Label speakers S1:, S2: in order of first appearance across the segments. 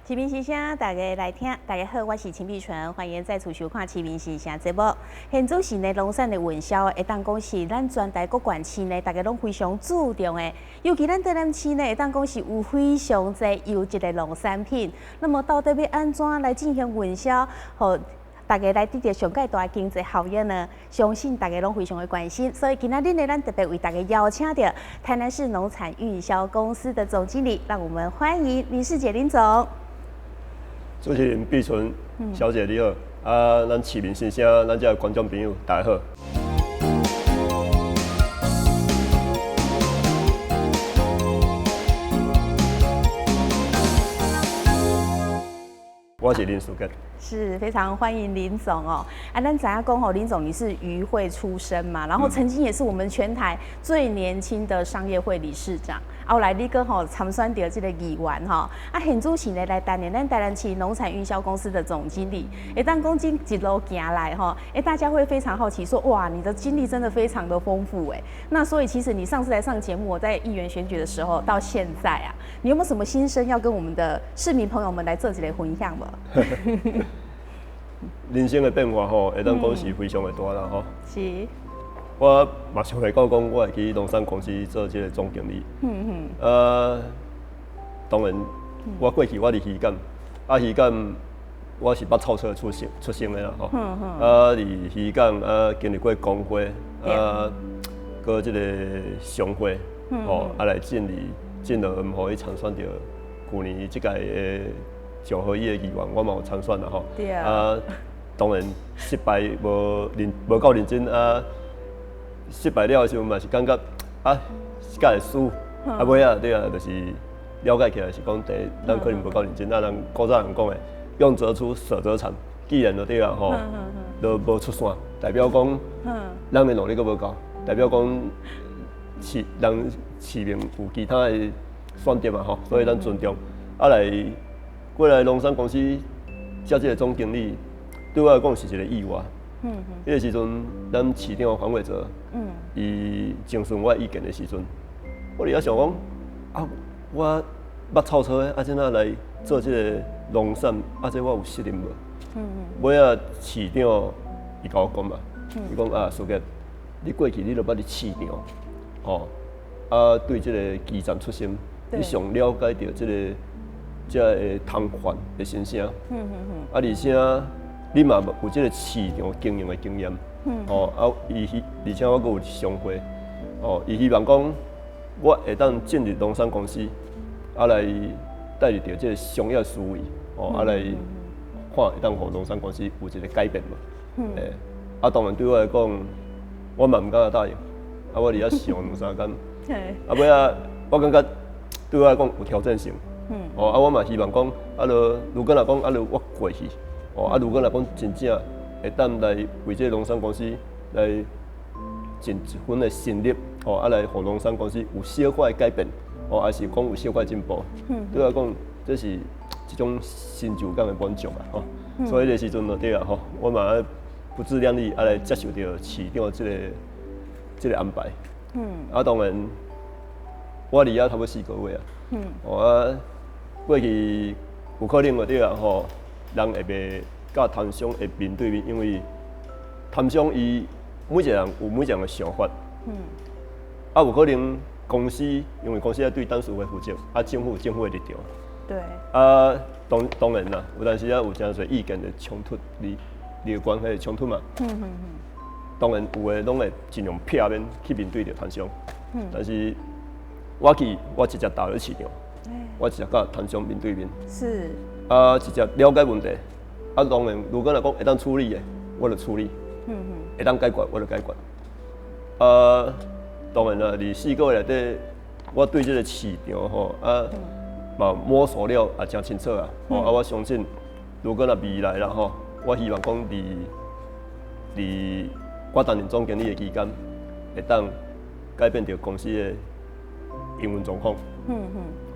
S1: 市民心聲，大家來聽。大家好，我是秦碧純，歡迎再次收看《市民心聲》節目。現主時呢，農產的運銷會當講是咱全台各縣市呢，大家攏非常注重的。尤其咱台南市呢，會當講是有非常濟優質的農產品。那麼到底欲按怎來進行運銷，予大家來得著上蓋大的經濟效益呢？相信大家攏非常的關心。所以今仔日呢，咱特別為大家邀請著台南市農產運銷公司的總經理，讓我們歡迎林世傑林總。
S2: 主持人碧純小姐你好，啊，咱市民心聲，咱遮的觀眾朋友大家好。我是林世傑。
S1: 是非常歡迎林總哦。啊，咱知影講吼，林總你是漁會出身嘛，然後曾經也是我們全台最年輕的商業會理事長。後來你閣吼參選著這個議員吼，啊，現主時呢來擔任咱台南市農產運銷公司的總經理。會當講這一路行來吼，欸，大家會非常好奇說，哇，你的經歷真的非常的豐富欸。那所以其實你上次來上節目，我在議員選舉的時候到現在啊，你有沒有什麼心聲要跟我們的市民朋友們來做一個分享無？
S2: 人生的變化吼，會當講是非常的大啦吼。我嘛想袂到講，我會去農產公司做這個總經理。當然，我過去我佇漁港，啊漁港我是捌臭車出生的啦吼。啊，佇漁港啊，經歷過工會，啊，閣這個商會，吼，啊來進入進入予伊參選著舊年這屆的九合一的議員，我嘛有參選啦吼。啊，當然失敗無認無夠認真啊。失敗了的時陣嘛是感覺啊，敢會輸，啊尾仔對啊，就是了解起來是講，第一，咱可能無夠認真，啊，咱古早人講的，用則出，捨則產，既然就對啊吼，都無出線，代表講，咱的努力閣無夠，代表講市人市民有其他的選擇嘛吼，所以咱尊重。啊來過來農產公司做這個總經理，對我來講是一個意外。彼個時陣，咱市長黃偉哲，伊徵詢我意見的時陣，我佇遐想講，啊，我捌臭車的，啊，怎啊來做這個農產，啊，這我有責任無？尾仔市長伊共我講嘛，伊講啊，世傑，你過去你都捌佇市場，吼，啊，對這個基層出身，你上了解著這個這个攤販的心聲，啊，而且你嘛有這個市場經營的經驗，哦，啊，伊希，而且我閣有商會，哦，伊希望講我會當進入農產公司，啊來帶入著這個商業思維，哦，啊來看會當予農產公司有一個改變無？欸，啊，當然對我來講，我嘛毋敢答應，啊，我佇遐想兩三工，啊，尾仔我感覺對我來講有挑戰性，哦，啊，我嘛希望講，啊，若如果若講，啊，若我過去。哦，啊，如果若講真正會當來為這個農產公司來盡一份的心力，哦，啊，來予農產公司有小可的改變，哦，還是講有小可的進步，對我來講，這是一種成就感的滿足啊，吼。所以彼個時陣就對啊，吼，我嘛愛不自量力，啊，來接受著市長這個安排。啊，當然，我佇遐差不多4個月啊。哦啊，過去有可能就對啊，吼。人會袂佮攤商會面對面，因為攤商伊每一個人有每一個人的想法。啊，有可能公司因為公司愛對董事會負責，啊，政府有政府的立場。啊，當然啦，有當時啊有誠濟意見的衝突，利益關係的衝突嘛。當然有的攏會盡量避免去面對著攤商。但是我去，我直接踏入市場，我直接佮攤商面對面。啊，直接了解問題，啊，當然，如果若講會當處理的，我就處理；會當解決，我就解決。啊，當然啦，佇4個月內底，我對這個市場吼，啊，嘛摸索了也誠清楚啊。吼，啊，我相信，如果若未來啦吼，我希望講佇我擔任總經理的期間，會當改變著公司的營運狀況。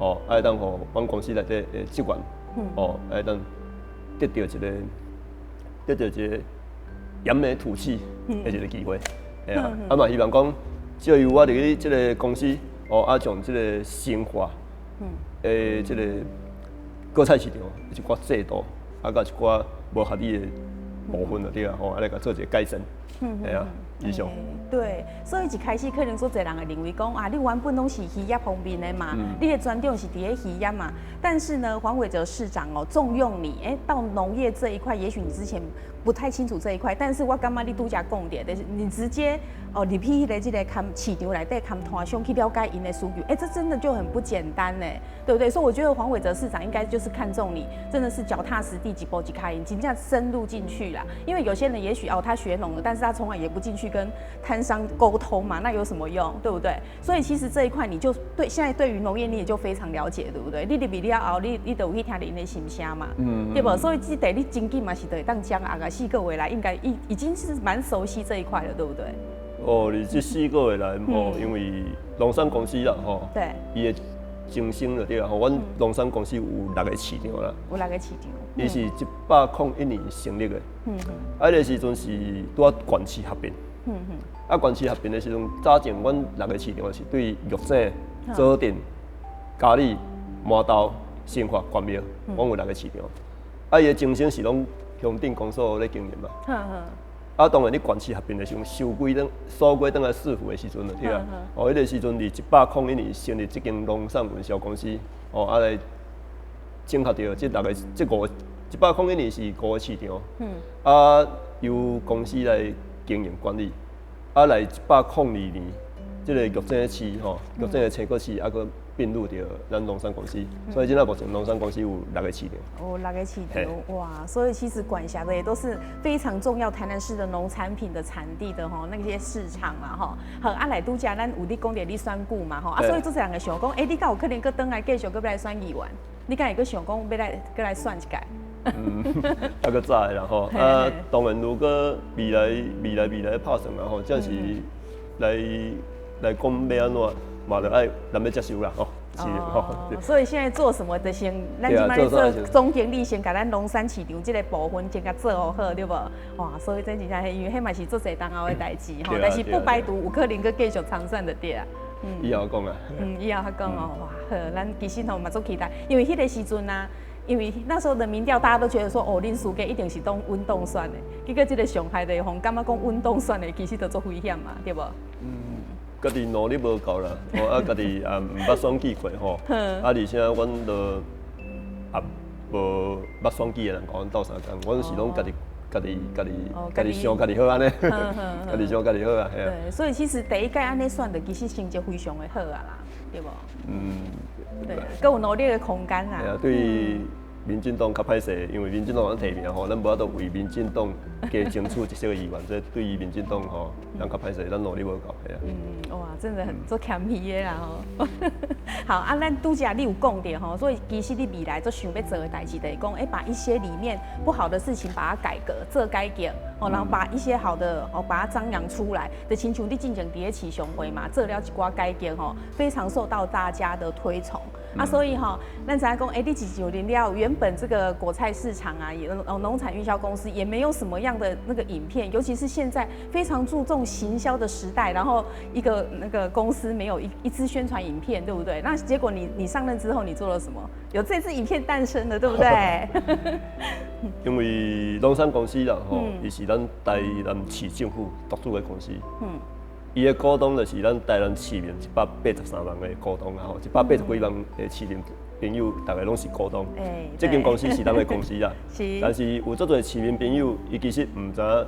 S2: 吼，啊，會當予阮公司內底的職員。哦，會當得著一個揚眉吐氣的一個機會，嘿啊，啊嘛希望講，藉由我入去這個公司，哦，啊，將這個深化的這個果菜市場一寡制度，啊，佮一寡無合理的部分就對啊，吼，啊來共做一個改善，係啊，以上。
S1: 對，所以一開始可能足濟人會認為講啊，你原本攏是漁業方面的嘛，你的專長是佇咧漁業嘛。但是呢，黃偉哲市長哦，重用你，欸，到農業這一塊，也許你之前不太清楚這一塊，但是我感覺你拄才講著，就是你直接哦入去彼个這个崁市場內底崁攤商去了解𪜶的需求，欸，這真的就很不簡單呢，對不對？所以我覺得黃偉哲市長應該就是看中你，真的是腳踏實地，一步一跤印，真正深入進去啦。因為有些人也許哦，他學農的，但是他從來也不進去跟攤商溝通嘛，那有什麼用，對不對？所以其實這一塊你就對現在對於農業你也就非常了解，對不對？你入去了後，你就有去聽𪜶的心聲嘛，對無？所以這塊你真緊嘛是會當講啊，4個月來應該已經是蠻熟悉這一塊了，對不對？
S2: 哦，你這四個月來吼，因為農產公司啦吼，伊的精神就對啦吼，阮農產公司有六個市場啦，
S1: 有六個市場，
S2: 伊是101年成立的，啊，彼個時陣是拄仔縣市合併，啊，縣市合併的時陣，早前阮六個市場是對玉井、左鎮、佳里、麻豆、新發、關廟，阮有六個市場，啊，伊的前身是攏鄉鎮公所咧經營嘛。啊，當然你縣市合併的時陣，收歸轉收歸轉來市府的時陣就對啊。哦，彼個時陣佇101年成立這間農產運銷公司，哦，啊來整合著這六個、這五個，101年是五個市場。啊，由公司來經營管理。啊，來102年，這個玉井市吼，玉井的青果市，啊，閣併入著咱農產公司，所以這擺目前農產公司有六個市場。
S1: 哦，六個市場，哇！所以其實管轄的也都是非常重要，台南市的農產品的產地的吼，那些市場啦吼。好，啊來拄才咱有咧講著你選舉嘛吼，啊，所以足濟人會想講，欸，你敢有可能閣轉來繼續閣欲來選議員？你敢會閣想講欲來閣來選一屆？
S2: 嗯，猶閣早的啦吼。啊，當然如果未來拍算啦吼，這是來講欲按怎，嘛著愛人欲接受啦吼。是吼。
S1: 所以現在做什麼就先，咱這擺做總經理先共咱龍山市場這個部分先共做好，對無？哇，所以這真正因為彼嘛是足濟當後的代誌吼，但是不排除有可能閣繼續參選就對啊。
S2: 嗯，以後講啊。
S1: 嗯，以後才講哦。哇，好，咱其實吼嘛足期待，因為彼個時陣啊，因為那時候的民調，大家都覺得說，哦，恁輸家一定是當穩當選的。結果這個上海的吼，感覺講穩當選的，其實都足危險嘛，對無？
S2: 嗯，家己努力無夠啦，吼啊，家己也毋捌選舉過吼，啊，而且阮都也無捌選舉的人共阮鬥相共，阮是攏家己、家己、家己、家己想家己好按呢，家己想家己好啊，嘿啊。
S1: 對，所以其實第一屆按呢選的，其實成績非常的好啊啦，對無？
S2: 嗯。
S1: 對，閣有努力的空間啦。
S2: 對啊，對民進黨較歹勢，因為民進黨提名吼，咱無法度為民進黨加爭取一席議員，這對於民進黨吼，咱較歹勢，咱努力無夠，嘿啊。
S1: 嗯，哇，真的很足謙虛的啦吼。好，啊，咱拄才你有講著吼，所以其實你未來足想欲做的代誌，就是講，欸，把一些裡面不好的事情把它改革，做改革，哦，然後把一些好的哦，把它張揚出來。就親像你進前佇咧市商會嘛，做了一寡改革吼，非常受到大家的推崇。啊，所以吼，咱知影講，欸，你一上任了，原本這個果菜市場啊，也農產運銷公司也沒有什麼樣的那個影片，尤其是現在非常注重行銷的時代，然後一個那個公司沒有一支宣傳影片，對不對？那結果你上任之後，你做了什麼？有這支影片誕生了，對不對？
S2: 因為農產公司啦，吼，伊是咱台南市政府獨資的公司。伊的股東就是咱台南市民183萬個股東啊，吼，180幾萬個市民朋友，逐家攏是股東。
S1: 欸，
S2: 這間公司是咱的公司啦。但是有足濟市民朋友，伊其實毋知影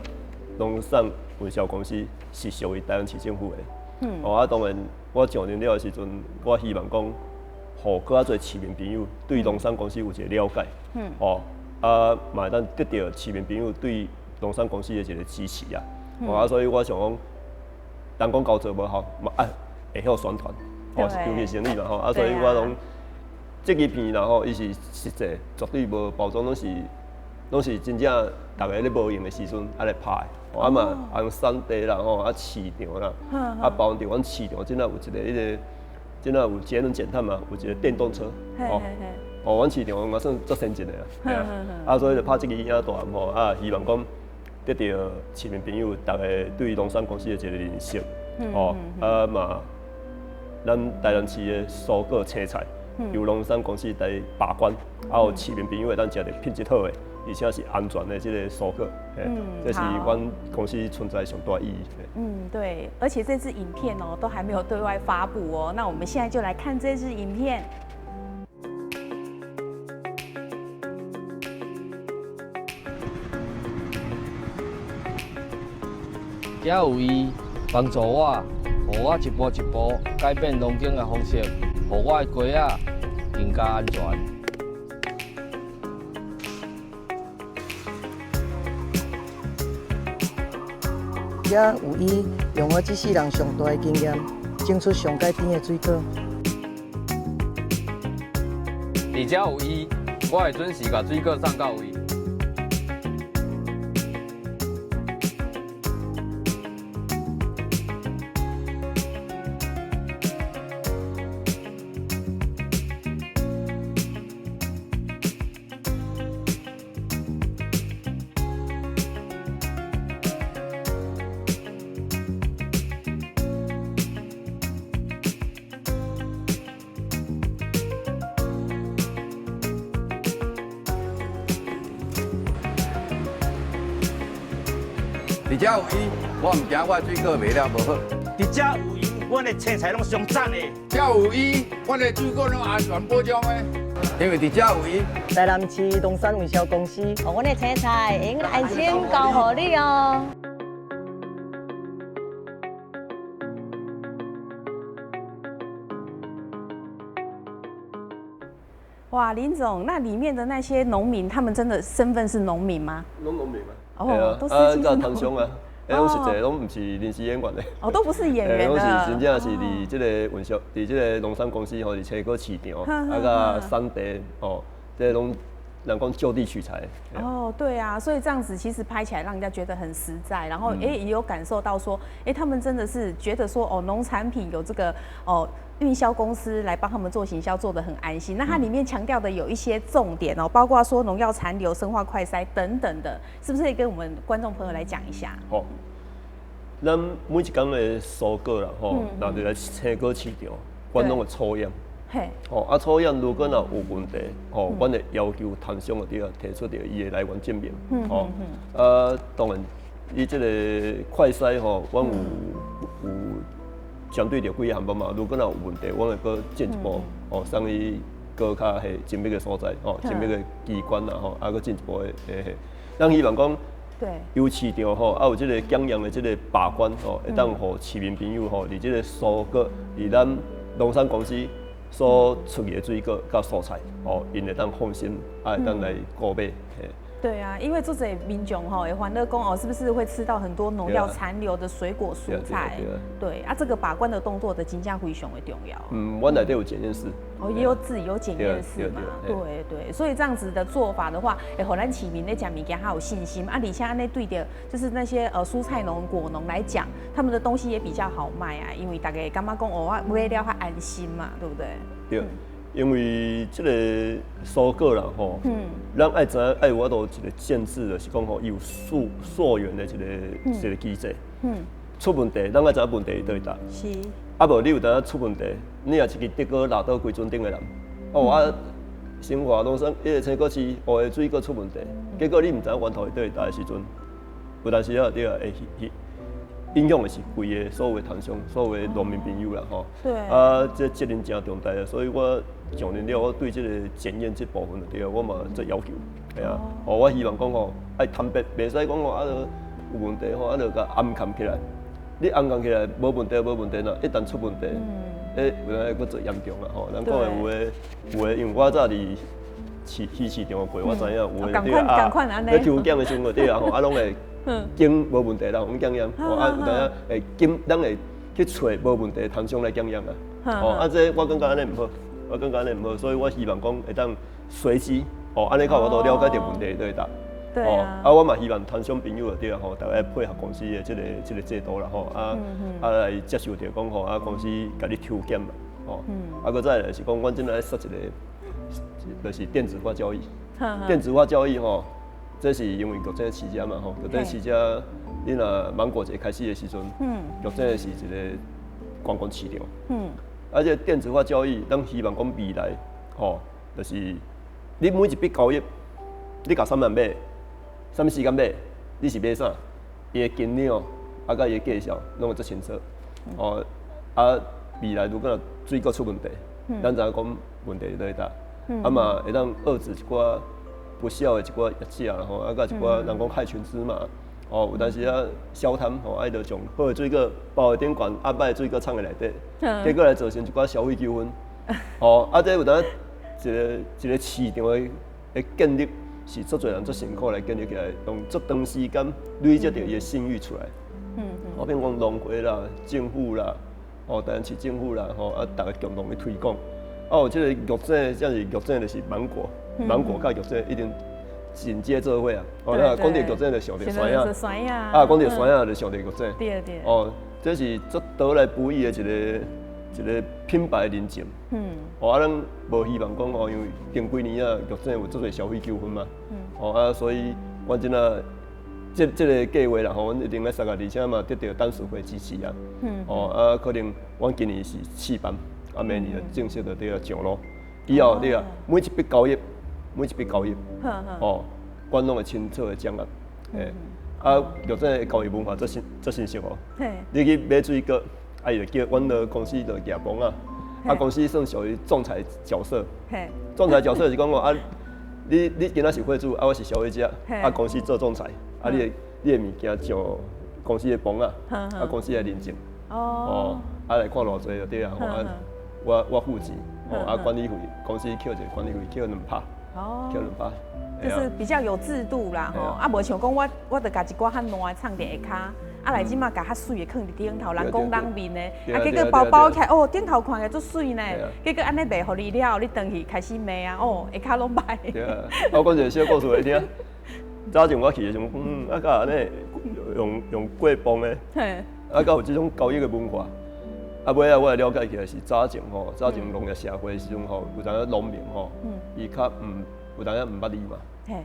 S2: 農產運銷公司是屬於台南市政府的。哦，啊，當然我上任了的時陣，我希望講，予閣較濟市民朋友對農產公司有一個了解。哦，啊，嘛會當得著市民朋友對農產公司的一個支持啊。哦，啊，所以我想講，人講厚做無效，嘛愛會曉宣傳，哦，尤其生意嘛吼，啊，所以我攏這支片啦吼，伊是實際絕對無包裝，攏是真正逐家咧無閒的時陣啊來拍的，啊嘛用產地啦吼，啊市場啦，啊包含著阮市場這擺有一個彼個，這擺有節能減碳嘛，有一個電動車，哦，哦，阮市場嘛算足先進的啊，嘿啊，啊，所以就拍這支影大吼，啊，希望講得著市民朋友逐家對農產公司的一個認識，哦，啊嘛，咱台南市的蔬果青菜，由農產公司來把關，啊予市民朋友會當食著品質好的，而且是安全的這個蔬果，這是阮公司存在上大意義。
S1: 嗯，對，而且這支影片哦，都還沒有對外發布哦。那我們現在就來看這支影片。
S3: 這有伊幫助我，予我一步一步改變農耕的方式，予我的瓜仔更加安全。
S4: 這有伊用我這世人上大的經驗，種出上蓋甜的水果。
S5: 佇遮有伊，我會準時共水果送到位。
S6: 佇遮有伊，我毋驚我的水果賣了無好。
S7: 佇遮有伊，阮的青菜攏上讚的。
S6: 遮有伊，阮的水果攏安全保障的。因為佇遮有伊。
S4: 台南市農產運銷公司，
S8: 阮的青菜會用安心交予你哦。
S1: 哇，林總，那裡面的那些農民，他們真的身份是農民嗎？
S2: 攏農民啊。
S1: 哦，都是
S2: 啊，佮攤商啊，彼攏實際攏毋是臨時演員的。
S1: 哦，都不是演員。
S2: 攏是真正是佇這個運銷，佇這個農產公司吼，佇青果市場，啊，佮產地吼，這攏人講就地取材。
S1: 哦，對啊，所以這樣子其實拍起來讓人家覺得很實在，然後也有感受到說，他們真的是覺得說，哦，農產品有這個哦。運銷公司來幫他們做行銷，做得很安心。那它裡面強調的有一些重點哦，包括說農藥殘留、生化快篩等等的，是不是可以跟我們觀眾朋友來講一下？
S2: 好，咱每一工的蔬果啦，吼，若入來青果市場，阮攏會抽驗。
S1: 嘿。
S2: 吼，啊，抽驗如果若有問題，吼，阮會要求攤商就對啊，提出著伊的來源證明。吼，啊，當然，伊這個快篩吼，阮有針對著幾個項目嘛，如果若有問題，阮會閣進一步哦，送伊閣較彼精密的所在，哦，精密的機關啦，吼，啊，閣進一步的嘿。咱希望講，有市場吼，啊有這個檢驗的這個把關吼，會當予市民朋友吼，佇這個蔬果，佇咱農產公司所出的水果佮蔬菜，吼，𪜶會當放心，啊，會當來購買。
S1: 對啊，因為做者民眾吼會煩惱講哦，是不是會吃到很多農藥殘留的水果蔬菜？對啊，這個把關的動作的真正非常的重要。
S2: 嗯，阮內底有檢驗室。
S1: 哦，也有自己有檢驗室嘛？對對，所以這樣子的做法的話，會予咱市民咧食物件較有信心啊。而且按呢對著，就是那些蔬菜農、果農來講，他們的東西也比較好賣啊，因為大家感覺講哦，我買了較安心嘛，對不對？
S2: 對。因為這個蔬果啦吼，咱愛知影愛有法度一個限制，就是講吼，伊有溯溯源的一個機制。出問題，咱愛知影問題佇佗位搭。
S1: 是。
S2: 啊無，你有當出問題，你若一支德高拉倒規船頂的人，哦啊，新華農產彼個青果市，哦，水果出問題，結果你毋知影源頭佇佗位搭的時陣，有當時啊對啊會影響的是規個所有的攤商、所有的農民朋友啦吼。
S1: 對。
S2: 啊，這責任誠重大啊，所以我上任了，我對這個檢驗這部分就對，我嘛做要求，係啊。哦，我希望講吼，愛坦白，袂使講吼啊，有問題吼，啊，就共掩藏起來。你掩藏起來無問題，無問題啦，一旦出問題，有當閣做嚴重啦吼。人講的有的，有的，因為我早佇魚市場過，我知影有的對啊，咧抽檢的時陣對啊吼，啊攏會檢無問題啦，阮檢驗，吼啊有當時會檢，咱會去揣無問題攤商來檢驗啊。吼啊，這我感覺按呢毋好，我感覺按呢毋好，所以我希望講會當隨機，吼按呢較有法度了解著問題佇佗位搭。
S1: 對啊，
S2: 啊，我嘛希望攤商朋友對啊吼，大家配合公司的這個制度啦吼，啊啊來接受著講吼，啊公司共你抽檢嘛，吼，啊閣再來是講，阮這來設一個，就是電子化交易，電子化交易吼，這是因為玉井市這嘛吼，玉井市這，你若芒果節開始的時陣，玉井是一個觀光市場，啊，這個電子化交易，咱希望講未來，吼，就是你每一筆交易，你共啥物人買，啥物時間買，你是買啥，伊的金額，啊，佮伊的價數，攏會足清楚。哦，啊，未來如果若水果出問題，咱知影講問題佇佗佇，啊嘛會當遏止一寡不肖的一寡業者啦吼，啊佮一寡人講害群之馬，哦，有當時啊小貪吼，愛著將好的水果包佇頂懸，啊歹的水果藏佇內底，結果來造成一寡消費糾紛。哦，啊這有當一個一個市場的建立是足濟人足辛苦來建立起來，用足長時間累積著伊的信譽出來。哦，比如講農會啦、政府啦、哦，台南市政府啦，吼，啊，逐家共同去推廣。啊，有這個玉井，這是玉井就是芒果，芒果佮玉井一定緊接做伙啊。哦，那講著玉井就想著山仔，啊，講著山仔就想著玉井。哦，這是足得來不易的一個一個品牌認證。哦，啊，咱無希望講哦，因為近幾年啊，玉井有足濟消費糾紛嘛。哦啊，所以阮這啊，這這個計劃啦吼，阮一定愛參加，而且嘛得著董事會支持啊。哦啊，可能阮今年是試辦，啊，明年就正式就佇咧上路。以後對啊，每一筆交易，每一筆交易，哦，阮攏會清楚的掌握。欸，啊，玉井的交易文化足新足新鮮哦。你去買水果，啊，伊就叫阮的公司就舉磅仔，啊，公司算屬於仲裁角色。仲裁角色是講哦，啊，你今仔是貨主，啊，我是消費者，啊，公司做仲裁，啊，你的物件上公司的磅仔，啊，公司來認證。哦。啊，來看偌濟就對啊，啊，我付錢，哦，啊，管理費，公司扣一個管理費，扣2%。扣2%。
S1: 就是比較有制度啦，吼，啊，無像講我著共一寡較爛的藏佇下跤，啊來這馬共較媠的囥佇頂頭，人講人面的，啊結果包包起來，哦，頂頭看起來足媠呢，結果按呢賣予你了後，你轉去開始罵啊，哦，下跤攏歹。
S2: 對啊，我講一個小故事予你聽。早前我去的時陣，啊，敢按呢用過磅的，啊，敢有這種交易的文化。啊，尾仔我來了解起來是早前吼，早前農業社會的時陣吼，有當時農民吼，伊較毋有當時毋捌字嘛，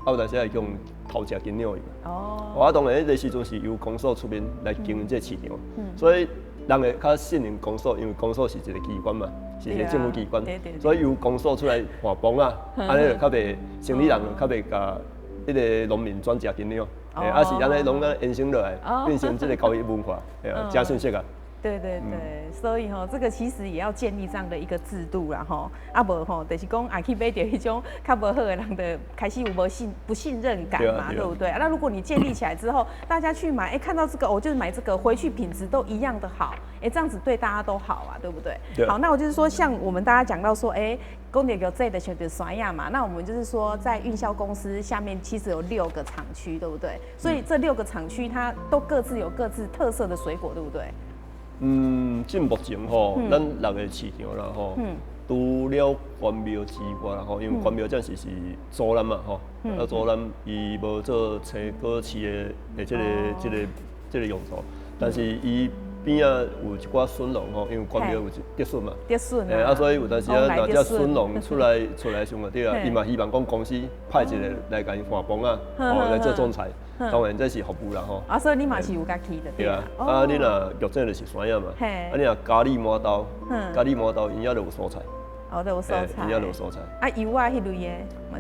S2: 啊有當時會用偷食斤兩去嘛。哦。啊，當然彼個時陣是由公所出面來經營這個市場，所以人會較信任公所，因為公所是一個機關嘛，是一個政府機關，所以由公所出來換磅仔，按呢就較袂生理人就較袂共彼個農民轉食斤兩，啊是按呢攏按呢延伸落來，變成這個交易文化，嘿啊，誠信息啊。
S1: 對對對，所以吼，這個其實也要建立這樣的一個制度啦，吼，啊無吼，就是講啊去買著彼種較無好的人，就開始有不信任感嘛，對不對？那如果你建立起來之後，大家去買，哎，看到這個，我就是買這個，回去品質都一樣的好，哎，這樣子對大家都好啊，對不對？好，那我就是說，像我們大家講到說，哎，講著玉井的選擇山仔嘛，那我們就是說，在運銷公司下面其實有六個廠區，對不對？所以這六個廠區它都各自有各自特色的水果，對不對？
S2: 嗯，進目前吼，咱六個市場啦吼，除了關廟之外啦吼，因為關廟暫時是祖南嘛吼，啊祖南伊無做青果市的這個用途，但是伊邊仔有一寡筍農吼，因為關廟有竹筍嘛，
S1: 竹筍，
S2: 欸啊，所以有當時啊，若這筍農出來時陣對啊，伊嘛希望講公司派一個來共伊換磅仔，哦來做仲裁。當然這是服務啦吼。
S1: 啊，所以你嘛是有共去的。
S2: 對啊，啊你若玉井就是山仔嘛，啊你若嘉義滿豆，嘉義滿豆𪜶遐就有蔬菜。
S1: 哦，都有蔬菜。
S2: 𪜶遐就有蔬菜。
S1: 啊，柚仔彼類的。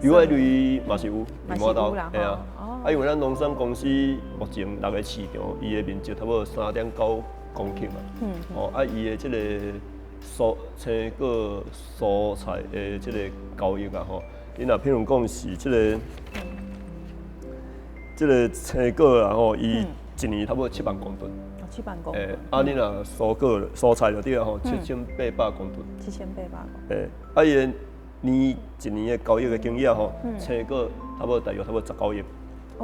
S2: 柚仔類嘛是有，滿豆，嘿啊。啊，因為咱農產公司目前六個市場，伊的面積差不多3.9公頃嘛。哦，啊，伊的這個青果蔬菜的這個交易啊吼，你若譬如講是這個。這個青果啊吼，伊一年差不多7萬公噸。
S1: 哦，7萬公噸。
S2: 欸，啊，你若蔬果、蔬菜就對啊吼，7800公噸。
S1: 7800公。
S2: 欸，啊，伊的年一年的交易的金額吼，青果差不多大約差不多19億，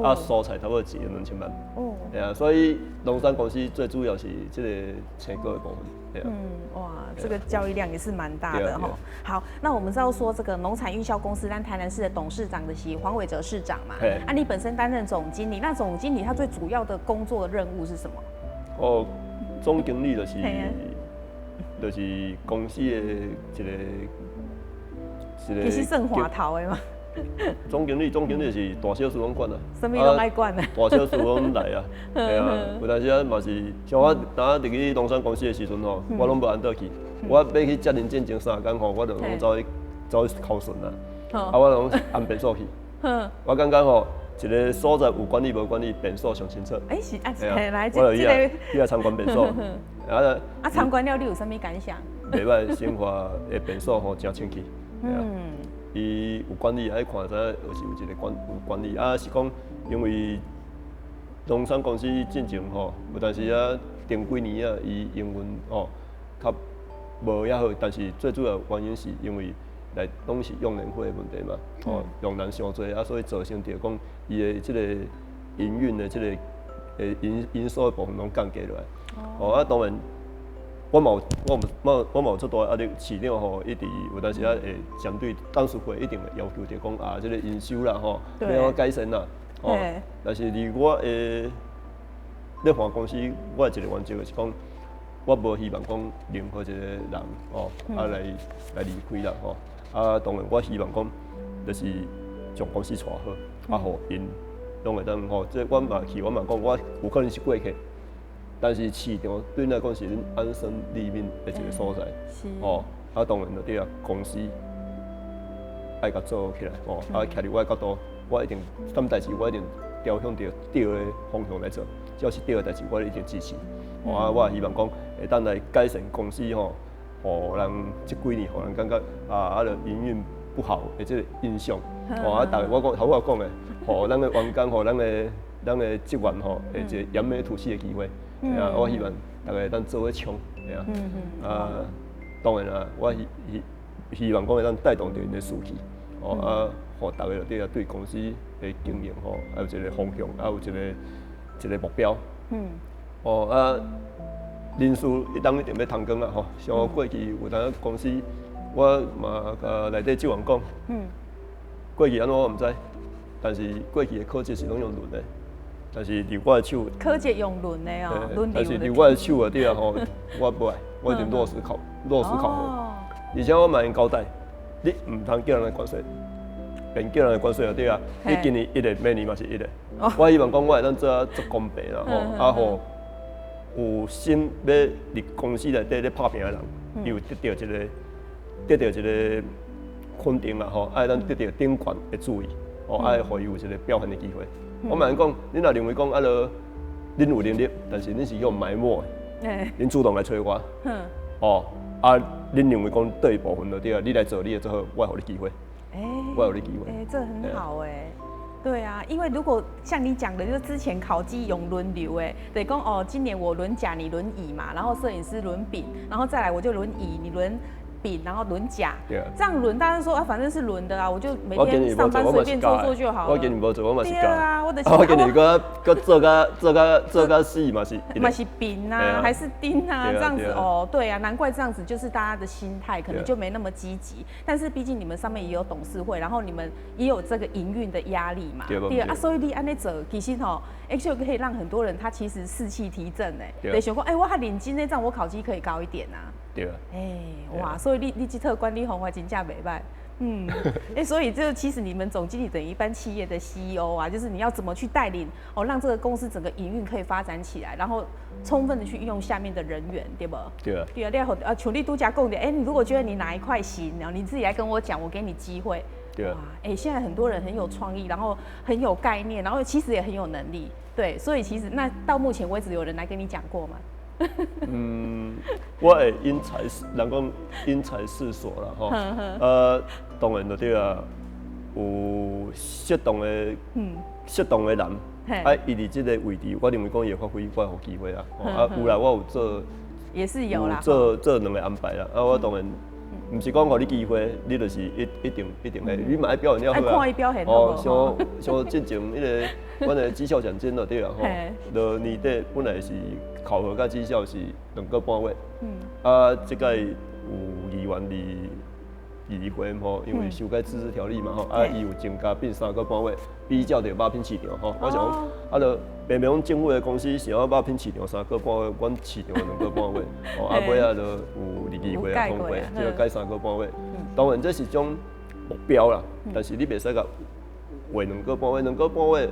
S2: 啊，蔬菜差不多1億2千萬。哦。對啊，所以農產公司最主要是這個青果的部分。
S1: 嗯，哇，這個交易量也是蠻大的哈。好，那我們知道說這個農產運銷公司，咱台南市的董事長的是黃偉哲市長嘛。啊，你本身擔任總經理，那總經理他最主要的工作任務是什麼？
S2: 哦，總經理就是公司的一個一個。
S1: 其實算話頭的嘛。
S2: 總經理，總經理是大小事攏管啊，
S1: 啥物攏愛管啊，
S2: 大小事攏來啊，嘿啊，有當時啊嘛是，像我當佇去農產公司的時陣吼，我攏無按倒去，我欲去接人進前3工吼，我就攏走去考順啊，啊，我攏按便所去，我感覺吼，一個所在有管理無管理，便所上清楚。
S1: 欸是啊，來，
S2: 我就去啊，去遐參觀便所，
S1: 啊，啊參觀了你有啥物感想？
S2: 袂䆀，新華的便所吼誠清氣，伊有管理，愛看知影，就是有一個管有管理啊，是講因為農產公司進前吼，有當時啊，頂幾年啊，伊營運吼較無遐好，但是最主要原因是因為來攏是用人費的問題嘛，吼用人傷濟啊，所以造成著講伊的這個營運的這個營收的部分攏降低落來，哦啊當然。我嘛有足大壓力，市長吼一直有當時啊會針對董事會一定會要求著講啊，這個營收啦吼，欲按怎改善啦，吼。但是佇我的咧換公司，我的一個原則就是講，我無希望講任何一個人吼啊來離開啦吼。啊，當然我希望講，就是將公司帶好，啊，予𪜶攏會當吼。這我嘛去，我嘛講，我有可能是過客。但是市場對咱來講是恁安身立命的一個所在，哦，啊當然就對啊，公司愛共做起來，哦，啊徛佇我的角度，我一定啥物代誌我一定朝向著對的方向來做，只要是對的代誌，我一定支持。哦啊，我也希望講會當來改善公司吼，予人這幾年予人感覺啊啊，著營運不好的這個印象，哦啊，逐家我講頭拄仔講的，予咱的員工，予咱的職員吼，會一個揚眉吐氣的機會。啊，我希望逐家會當做伙衝，嘿啊，啊，當然啦，我希望講會當帶動著𪜶的士氣，哦啊，予逐家就對啊，對公司的經營吼，啊有一個方向，啊有一個目標。哦啊，人事伊當一定欲通光啊吼，像我過去有當公司，我嘛共內底職員講，過去按怎我毋知，但是過去的考績是攏用輪的。但是佇我的手，
S1: 考績用輪的哦，輪
S2: 但是佇我的手內底啊吼，我無愛，我一定落實考核。而且我嘛會交代，你毋通叫人來關稅，免叫人來關稅就對啊。你今年一个，明年嘛是一个。我希望講我會當做啊足公平啦吼，啊予有心欲佇公司內底咧拍拚的人，伊有得著一個肯定啦吼，愛當得著頂懸的注意，吼，愛予伊有一個表現的機會。我嘛講，恁若認為講啊，著恁有能力，但是恁是予埋沒的，恁主動來揣我，哦，啊，恁認為講佗一部分就對啊，你來做，你會做好，我會予你機會，我會予你機會。
S1: 欸，這很好欸，對啊，因為如果像你講的，就是之前考績用輪流，哎，對，講哦，今年我輪甲，你輪乙嘛，然後攝影師輪丙，然後再來我就輪乙，你輪丙，然後輪甲，這樣輪，大家說啊，反正是輪的啊，我就每天上班隨便做做就好了。
S2: 我今年無做，我嘛是
S1: 對啊，我的
S2: 我今年閣閣做甲死嘛是。
S1: 嘛是丙啊，還是丁啊，這樣子哦，對啊，難怪這樣子，就是大家的心態可能就沒那麼積極。但是畢竟你們上面也有董事會，然後你們也有這個營運的壓力嘛。對啊，所以你按呢做，其實吼，actually 可以讓很多人他其實士氣提振誒。對，想講，哎，我較認真的，這樣我考績可以高一點啊。
S2: 對啊。
S1: 哎，哇，所以你這套管理方法真正袂䆀。嗯，哎，所以這其實你們總經理等於一般企業的 CEO 啊，就是你要怎麼去帶領哦，讓這個公司整個營運可以發展起來，然後充分的去運用下面的人員，對無？
S2: 對啊。
S1: 對啊，你予啊，像你拄才講的，哎，你如果覺得你哪一塊行，然後你自己來跟我講，我給你機會。
S2: 對啊。
S1: 哇，哎，現在很多人很有創意，然後很有概念，然後其實也很有能力，對，所以其實那到目前為止，有人來跟你講過嗎？
S2: 嗯，我會因材，人講因材施所啦，吼，當然就對啊，有適當的人，啊，伊佇這個位置，我認為講伊會發揮，我會予機會啦，啊，有啦，我有做，
S1: 也是有啦，
S2: 做兩個安排啦，啊，我當然毋是講予你機會，你就是一定會，你嘛愛表現了好啊。
S1: 看伊表現
S2: 哦，像之前彼個，阮的績效獎金就對啦，吼，就年底本來是考核佮績效是2個半月，啊，這擺有議員佇議會吼，因為修改自治條例嘛吼，啊，伊有增加變3個半月，比照著肉品市場吼，我想講，啊，著明明講政府的公司想欲肉品市場三個半月，阮市場2個半月，哦，啊，尾仔就有佇議會啊通過，這個改三個半月。當然這是種目標啦，但是你袂使共畫兩個半月，兩個半月，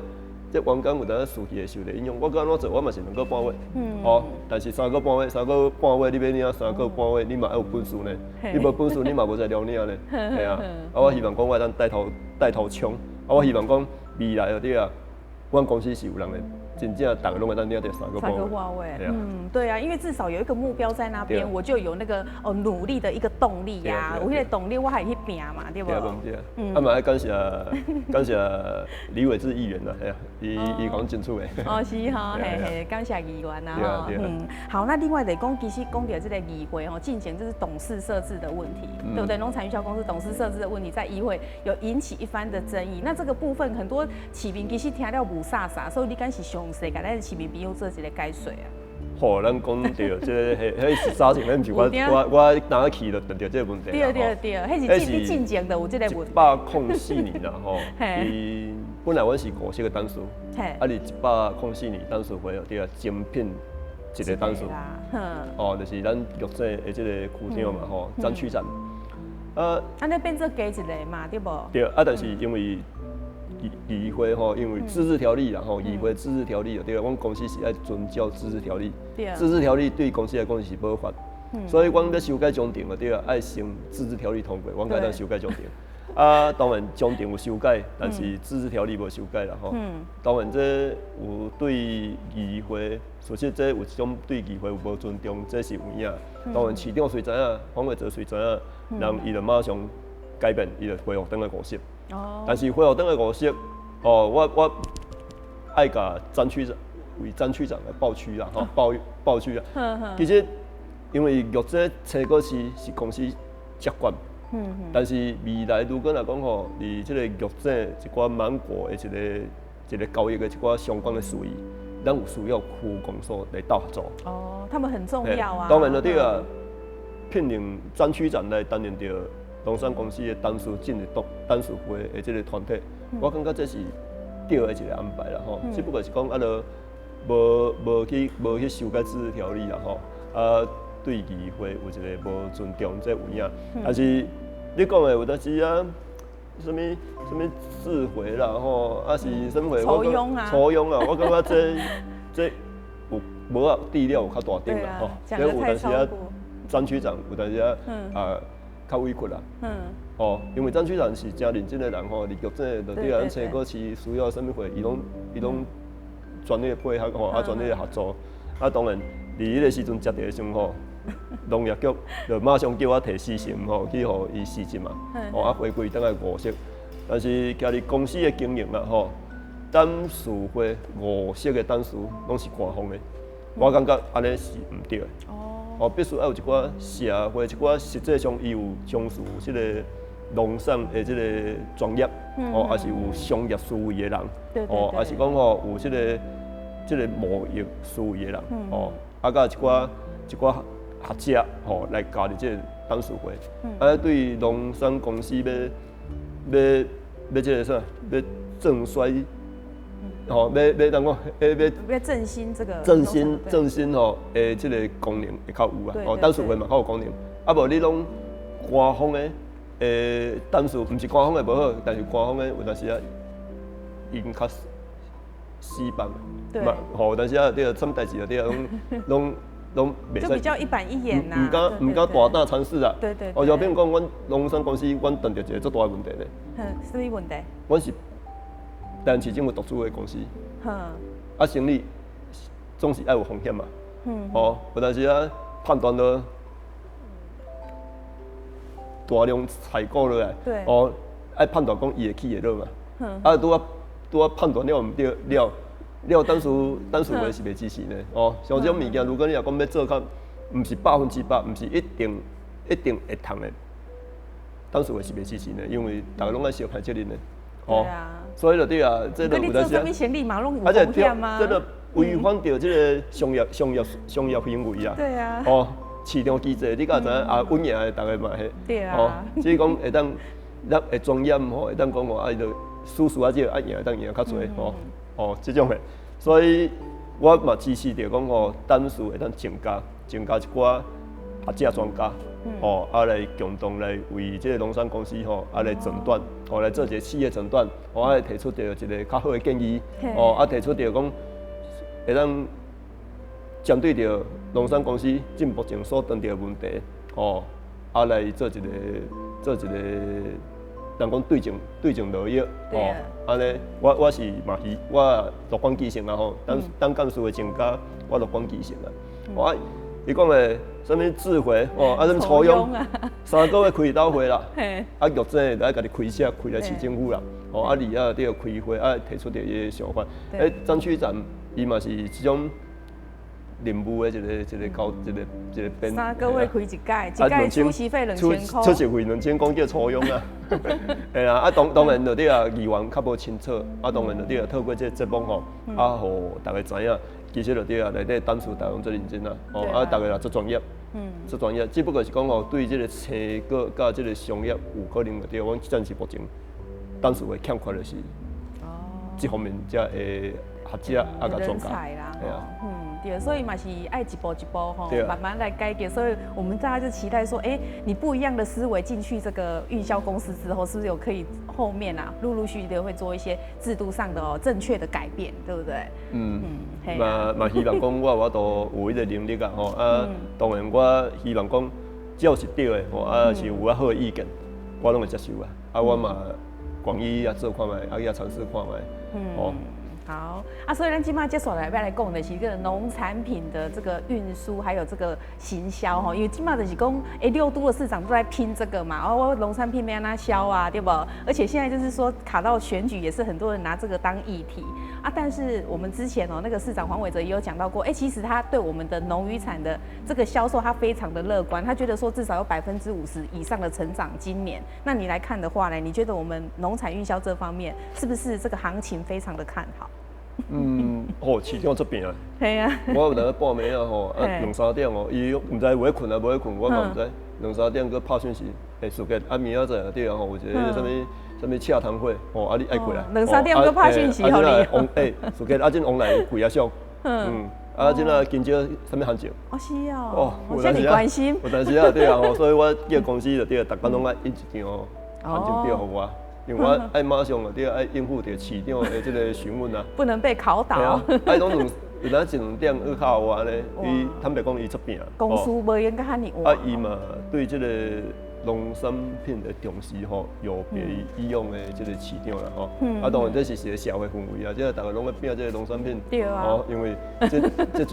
S2: 這員工有當士氣會受著影響。我欲按怎做，我嘛是兩個半月，哦，但是三個半月，三個半月，你欲領三個半月，你嘛愛有本事呢。你無本事，你嘛無才調領呢。嘿啊，啊，我希望講我會當帶頭帶頭衝，啊，我希望講未來對啊，阮公司是有人的。真正逐家攏會當領著三個
S1: 半月，嗯，對啊，因為至少有一個目標在那邊，我就有那個哦努力的一個動力呀。有彼个動力，我還會去拚嘛，對無？
S2: 對啊，對啊。啊嘛愛感謝感謝李偉智議員啦，嘿啊，伊伊講爭取的。
S1: 哦，是吼，嘿嘿，感謝議員啊，吼。嗯，好，那另外就是講，其實講著這個議會吼，進行就是董事設置的問題，對不對？農產運銷公司董事設置的問題，在議會有引起一番的爭議。那這個部分很多市民其實聽了霧煞煞，所以你敢是詳細共咱市民朋友做一個解說啊？
S2: 吼，咱講著這個，彼彼是早前，彼毋是我我我當去就碰著這個問題。
S1: 對對對，彼是你進前就有這個問題。
S2: 104年啦吼，伊本來阮是五席個董事，啊，佇104年董事會對啊，增聘一個董事，哦，就是咱玉井的這個區長嘛吼，詹區長。
S1: 啊，按呢變做加一個嘛，對無？
S2: 對，啊，但是因為議會吼，因為自治條例啦吼，議會自治條例對，阮公司是愛遵照自治條例。自治條例對公司來講是無法，所以阮欲修改章程對啊，愛先自治條例通過，阮才會當修改章程。啊，當然章程有修改，但是自治條例無修改啦吼。當然這有對議會，首先這有一種對議會有無尊重，這是有影。當然市長雖知影，黃偉哲雖知影，人伊就馬上改變，伊就恢復轉來五席。但是恢復轉來五席，哦，我愛共詹區長為詹區長來抱屈啦，吼，抱抱屈啊。其實因為玉井青果市是公司接管，但是未來如果若講吼，佇這個玉井一寡芒果的一個一個交易的一寡相關的事宜，咱有需要區公所來鬥合作。
S1: 哦，他們很重要啊。
S2: 當然了，對啊，聘任詹區長來擔任著農產公司的董事，進入董董事會的這個團體，我感覺這是對的一個安排啦吼。只不過是講啊，著無無去無去修改自治條例啦吼，啊，對議會有一個無尊重，這有影。但是你講的有當時啊，啥物啥物自回啦吼，啊是啥物會？
S1: 酬庸啊，
S2: 酬庸啊，我感覺這這有無啊地料有較大點啦吼。這有當時啊，詹區長有當時啊啊。較委屈啦，哦，因為詹區長是誠認真的人吼，佇玉井就對啊，咱青果市需要啥物貨，伊攏伊攏全力配合吼，啊全力合作，啊當然佇彼個時陣接著的時陣吼，農業局就馬上叫我提死信吼，去予伊辭職嘛，哦啊回歸轉來五席，但是徛佇公司的經營啦吼，董事會五席的董事攏是官方的，我感覺按呢是毋對的。哦，必須愛有一寡社會一寡實際上伊有從事這個農產的這個專業，哦，抑是有商業思維的人，哦，抑是講吼有這個這個貿易思維的人，哦，啊，佮一寡一寡學者吼來加入這個董事會，啊，對農產公司欲欲欲這個啥，欲振衰。吼，欲欲當講，欲
S1: 欲振興這個
S2: 振興振興吼，的這個功能會較有啊。哦，董事會嘛較有功能。啊，無你攏官方的，董事毋是官方的無好，但是官方的有當時啊，𪜶較死板。
S1: 對。
S2: 吼，有當時啊，對，啥物代誌啊，對啊，攏攏攏袂使。
S1: 就比較一板一眼吶。
S2: 毋敢毋敢大膽嘗試啊。
S1: 對對。
S2: 哦，就比如講，阮農產公司，阮碰著一個足大的問題咧。
S1: 哼，啥物問題？
S2: 阮是。台南市政府獨資的公司，啊，生意總是愛有風險嘛，哦，有當時啊判斷了大量採購落來，哦，愛判斷講伊會起會落嘛，啊，拄仔拄仔判斷了毋對了了，董事董事會是袂支持呢，哦，像這種物件，如果你若講欲做較，毋是100%，毋是一定一定會通的，董事會是袂支持呢，因為逐家攏愛相擔責任的。
S1: 哦，
S2: 所以就對啊，這個有當時啊，
S1: 而
S2: 且這個違反著這個商業商業商業行為啊。
S1: 對啊。
S2: 哦，市場機制你敢知影啊？穩贏的逐家嘛彼。
S1: 對啊。
S2: 哦，只是講會當咱會專業吼，會當講吼啊，伊就輸輸啊，這個啊贏會當贏較濟吼。哦，這種的，所以我嘛支持著講吼，董事會當增加增加一寡學者專家。哦，啊來共同來為這個農產公司吼，啊來診斷，哦來做一個企業診斷，哦啊來提出著一個較好的建議，哦啊提出著講會當針對著農產公司這目前所遇著的問題，哦啊來做一個，人講對症落藥，哦，按呢我是嘛希我樂觀其成啊吼，等等幹事的增加，我樂觀其成啊，我伊講的啥物智慧哦，啊啥物抽佣，3個月開一道會啦，啊玉珍就愛家己開車開來市政府啦，哦啊二仔佇開會啊提出著伊的想法，欸張區長伊嘛是這種任務的一個高一個編。
S1: 3個月開一屆，一屆出席費2000塊。
S2: 出席費2000塊叫抽佣啊，嘿啊，啊當然就對啊，議員較無清楚，啊當然就對啊，透過這個節目吼，啊予大家知影。其實就對啊，內底董事大家攏足認真啊，哦啊，大家也足專業，足專業，只不過是講吼，對這個生果佮這個商業有可能就對，阮暫時目前董事會欠缺的是，這方面遮的學者啊，佮專家，
S1: 嘿啊，對，所以嘛是愛一步一步吼，慢慢來改革。所以我們大家就期待說，欸，你不一樣的思維進去這個運銷公司之後，是不是有可以後面啊，陸陸續續的會做一些制度上的哦正確的改變，對不對？
S2: 嗯，嘛希望講我有法度有彼個能力啊，吼啊，當然我希望講只要是對的，吼啊是有較好的意見，我攏會接受啊。啊，我嘛願意啊做看覓，啊去嘗試看覓，哦。
S1: 好啊，所以咱今嘛接下來欲來講的是這個農產品的這個運輸，還有這個行銷吼，因為這馬就是講，欸，六都的市長都在拼這個嘛，哦，我農產品欲按怎銷啊，對無？而且現在就是說卡到選舉，也是很多人拿這個當議題啊。但是我們之前哦，那個市長黃偉哲也有講到過，欸，其實他對我們的農漁產的這個銷售，他非常的樂觀，他覺得說至少有50%以上的成長。今年，那你來看的話呢，你覺得我們農產運銷這方面是不是這個行情非常的看好？
S2: 嗯，吼，市長這邊啊，
S1: 係啊，
S2: 我有當半暝啊吼，啊兩三點哦，伊毋知有咧睏啊無咧睏，我嘛毋知。兩三點閣拍訊息，欸，事件啊明仔載對啊吼，有一個啥物啥物洽談會，吼，啊你愛過來。
S1: 兩三點閣拍訊息予你。
S2: 王欸，事件啊這往來貴啊俗，嗯，啊這啊今朝啥物行情？
S1: 哦是哦，哦，這麼關心。
S2: 有當時啊對啊吼，所以我叫公司就對，逐工攏愛印一張行情表予我。因為我愛馬上就對愛應付著市長的這個詢問啊，
S1: 不能被考倒。
S2: 啊，愛攏兩有當一兩點去敲我呢，伊坦白講伊足拚。
S1: 公司無閒閣遐爾活。
S2: 啊，伊嘛對這個農產品的重視吼，有別於以往的這個市長啦吼。啊，當然這是一個社會氛圍啊，這個大家攏咧拚這個農產品。
S1: 對啊。
S2: 哦，因為這次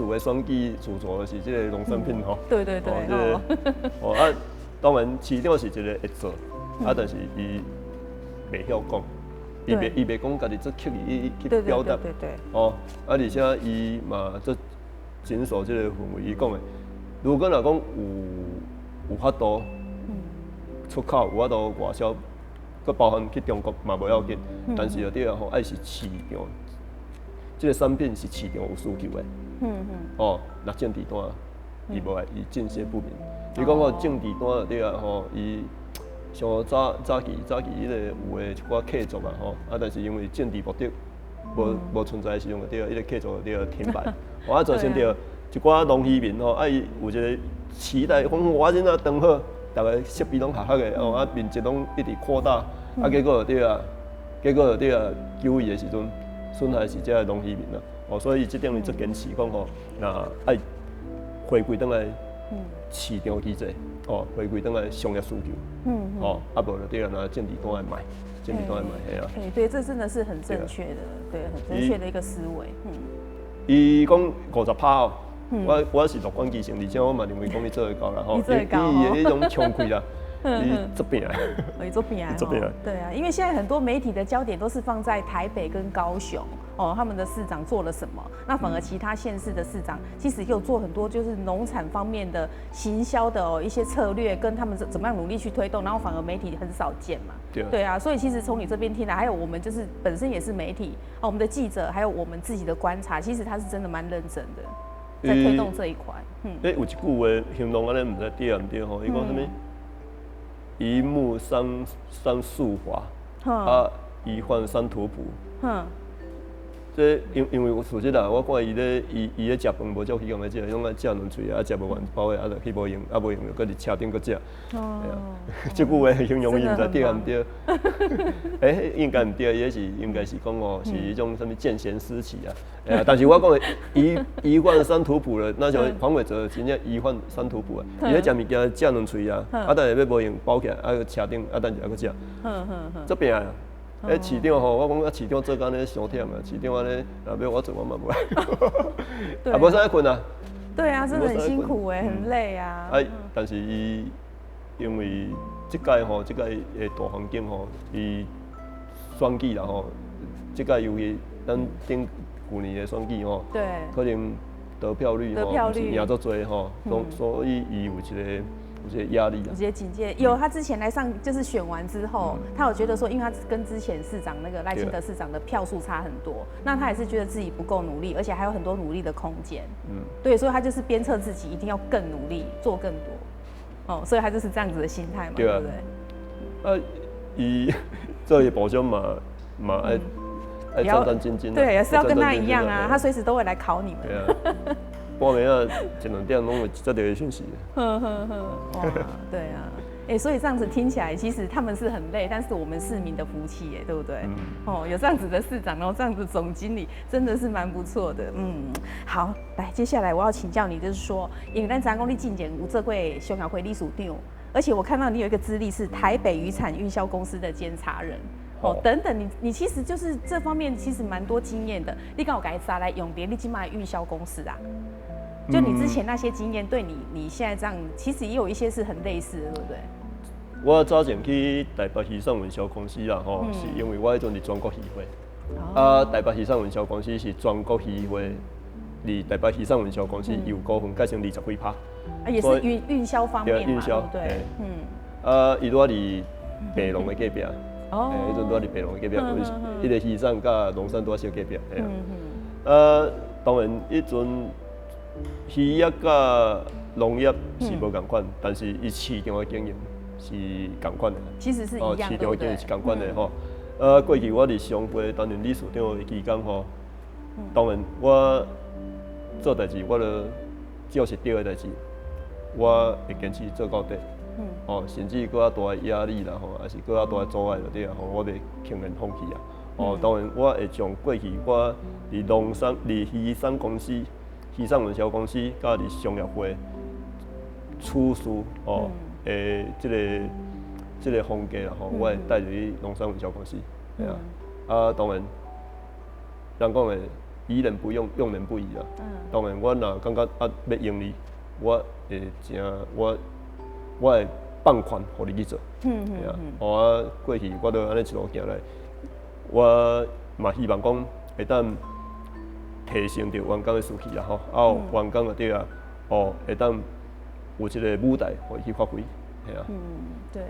S2: 的選舉主軸是這個農產品吼。
S1: 對對對。
S2: 哦啊，當然市長是一個會做，啊，但是伊袂曉講，伊袂講家己足刻意去表達，哦，啊，而且伊嘛足謹守這個氛圍，伊講的，如果若講有法度出口，有法度外銷，閣包含去中國嘛無要緊，但是就對啊吼，愛是市場，這個產品是市場有需求的，哦，若政治單，伊無愛，伊敬謝不敏。伊講哦，政治單就對啊吼，伊。像早期彼個有的一寡客族啊吼，啊，但是因為政治目的無存在的時陣，就對啊，彼個客族就對停擺，啊，造成著一寡農漁民吼，啊，伊有一個期待，講我這若長好，逐个設備攏合合的哦，啊，面積攏一直擴大，啊，結果就對啊，結果就對啊，糾議的時陣，損害是這個農漁民啊，哦，所以這點伊足堅持講吼，若愛回歸轉來市場機制。哦，回歸轉來商業需求，哦，啊無就對啊，拿政治單來賣，政治單來賣，嘿啊。
S1: 對，這真的是很正確的，對，很正確的一個思維。嗯。
S2: 伊講50%哦，我是樂觀其成，而且我嘛認為講伊做會到啦，吼，伊的彼種衝氣啦。伊足拚啊！
S1: 伊足拚啊！
S2: 足拚啊！
S1: 對啊，因為現在很多媒體的焦點都是放在台北跟高雄哦，他們的市長做了什麼？那反而其他縣市的市長其實有做很多就是農產方面的行銷的哦一些策略，跟他們怎麼樣努力去推動，然後反而媒體很少見嘛。對啊，所以其實從你這邊聽來，還有我們就是本身也是媒體哦，我們的記者還有我們自己的觀察，其實他是真的蠻認真的，在推動這一塊。
S2: 嗯。欸，有一句話形容按呢，毋知對毋對吼？伊講啥物？一木三樹華，啊，一換三圖譜。這因為事實啦，我看伊咧伊咧食飯無照彼工咧食，攏愛食兩喙啊，食無完飽的啊，就去無閒，啊無閒就閣佇車頂閣食。
S1: 哦。
S2: 這句話形容伊毋知對毋對？欸，應該毋對，伊是應該是講哦，是彼種啥物見賢思齊啊。但是我講的魚飯三圖譜了，那像黃偉哲真正魚飯三圖譜啊，伊咧食物件食兩喙啊，啊等下欲無閒飽起來，啊車頂啊等下閣食。這拼啊！欸，市長吼，我講啊，市長做工咧傷忝啊，市長按呢，若欲我做我嘛無愛，啊無啥睏啊。
S1: 對啊，真的很辛苦欸，很累啊。
S2: 啊，但是伊因為這屆吼，這屆的大環境吼，伊選舉啦吼，這屆尤其咱頂舊年的選舉吼，可能得票率吼，贏足濟吼，所以伊有一個壓力啊，
S1: 有一個警戒。有他之前來上，就是選完之後，他有覺得說，因為他跟之前市長那個賴清德市長的票數差很多，那他也是覺得自己不夠努力，而且還有很多努力的空間。對，所以他就是鞭策自己一定要更努力，做更多。哦，所以他就是這樣子的心態嘛，對不對？
S2: 啊，伊做伊部長嘛愛戰戰兢兢。
S1: 對，也是要跟他一樣啊，他隨時都會來考你們。
S2: 對啊。半暝啊，一兩點攏會接著訊息。
S1: 呵呵呵，哇，對啊，欸，所以這樣子聽起來，其實他們是很累，但是我們市民的福氣耶，對不對？哦，有這樣子的市長，然後這樣子總經理，真的是蠻不錯的。嗯，好，來，接下來我要請教你，就是說，因為咱知影講你進前有做過商協會理事長，而且我看到你有一個資歷是台北漁產運銷公司的監察人。哦，等等，你其實就是這方面其實蠻多經驗的。你敢有共伊拿來用佇你這擺運銷公司啊？就你之前那些經驗，對你現在這樣，其實也有一些是很類似的，對不對？
S2: 我早前去台北魚產運銷公司啦，吼，是因為我彼陣佇全國漁會。啊，台北魚產運銷公司是全國漁會，佇台北魚產運銷公司有股份，蓋成20幾趴。
S1: 啊，也是運銷方面嘛，對。嗯。
S2: 啊，伊拄仔佇白龍的隔壁。哦。彼陣拄仔佇白龍的隔壁，彼個魚產佮龍山拄仔小隔壁。嗯嗯。啊，當然彼陣漁業佮農業是無仝款，但是伊市場的經營是仝款的。
S1: 其實是一樣的。
S2: 市場的經營是仝款的吼。啊，過去我佇商會擔任理事長的期間吼，當然我做代誌，我著只要是對的代誌，我會堅持做到底。哦，甚至閣較大的壓力啦吼，抑是閣較大的阻礙就對啊吼，我袂輕言放棄啊。哦，當然我會將過去我佇農產、佇魚產公司、魚產運銷公司，佮佇商業會處事哦，的這個風格啦吼，我會帶入去農產運銷公司，對啊。啊，當然，人講的疑人不用，用人不疑啦。當然，我若感覺啊欲用你，我會誠我會放權予你去做。對啊。我過去我都按呢一路行來，我嘛希望講會當提升著員工的士氣啦吼，啊，員工就對啊，哦，會當有這個舞台予伊去發揮，係啊。
S1: 嗯，對。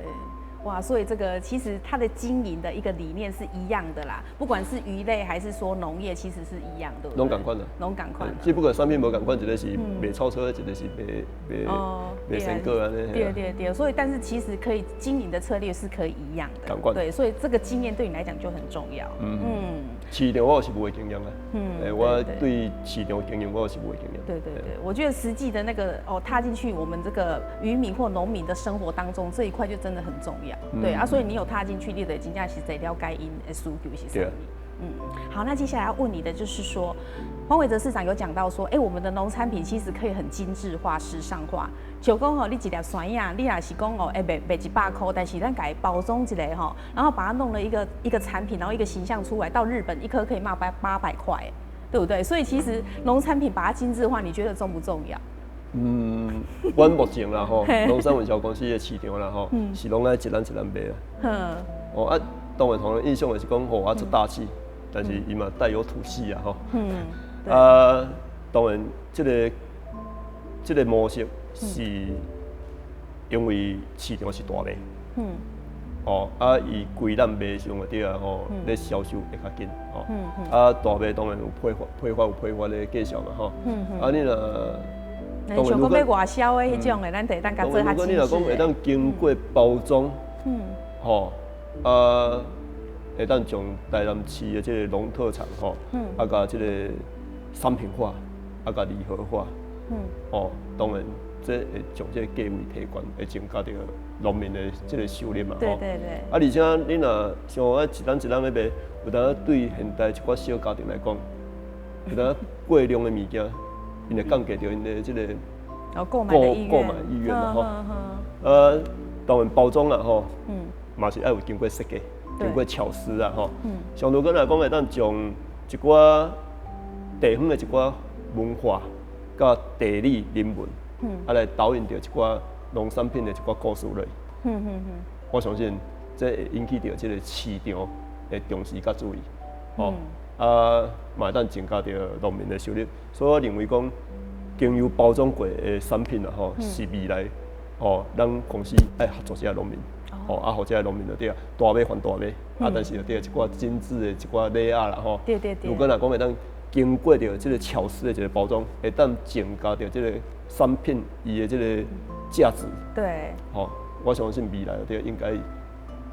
S1: 哇，所以這個其實它的經營的一個理念是一樣的啦，不管是魚類還是說農業，其實是一樣的。
S2: 攏仝款的。
S1: 攏仝款。
S2: 只不過產品無仝款，一個是賣草草，一個是賣水果按呢。
S1: 對對對，所以但是其實可以經營的策略是可以一樣的。
S2: 仝款。
S1: 對，所以這個經驗對你來講就很重要。
S2: 嗯嗯。市場我是無經驗啊。嗯。我對市場經營我是無經驗。
S1: 對對對，我覺得實際的那個哦，踏進去我們這個漁民或農民的生活當中，這一塊就真的很重要。對啊，所以你有踏進去，你就真正是了解𪜶的需求是啥物。嗯，好，那接下來要問你的就是說，黃偉哲市長有講到說，哎，我們的農產品其實可以很精緻化、時尚化。像講吼，你一粒山藥，你若是講哦，欸，賣100塊，但是咱共伊包裝一下吼，然後把它弄了一個產品，然後一個形象出來，到日本一顆可以賣800塊，對不對？所以其實農產品把它精緻化，你覺得重不重要？
S2: 嗯，阮目前啦吼，農產運銷公司的市場啦吼，是攏愛一籃一籃賣啊。哦啊，當然，予人印象的是講吼啊，足大氣，但是伊嘛帶有土氣啊吼。啊，當然，這個模式是因為市場是大賣。哦，啊，伊規籃賣上就對啊吼，咧銷售會較緊吼。啊，大賣當然有批發有批發的價數嘛吼。啊，你若
S1: 像講欲外銷的彼種的，咱得當共做較
S2: 精緻。如果你若講會當經過包裝，吼，啊，會當將台南市的這个農特產吼，啊，共這个商品化，啊，共禮盒化，哦，當然這會將這个價位提懸，會增加著農民的這个收入嘛，
S1: 對對對。
S2: 啊，而且你若像我一擔一擔咧賣，有當對現代一寡小家庭來講，有當過量的物件，𪜶會降低著𪜶的這个
S1: 購買
S2: 購買意願啦吼。當然包裝啦吼，嘛是愛有經過設計，經過巧思啊吼。上拄講來講，會當將一寡地方的一寡文化、佮地理人文，啊來導引著一寡農產品的一寡故事落。我相信這會引起著這个市場的重視佮注意，吼。啊，嘛會當增加著農民的收入。所以我認為講，經由包裝過的產品啊吼，是未來吼，咱公司愛合作這个農民，吼，啊，予這个農民就對啊，大買還大買，啊，但是就對一寡精緻的一寡禮盒啦吼。如果若講會當經過著這个巧思的一个包裝，會當增加著這个產品伊的這个價值。吼，我相信未來就應該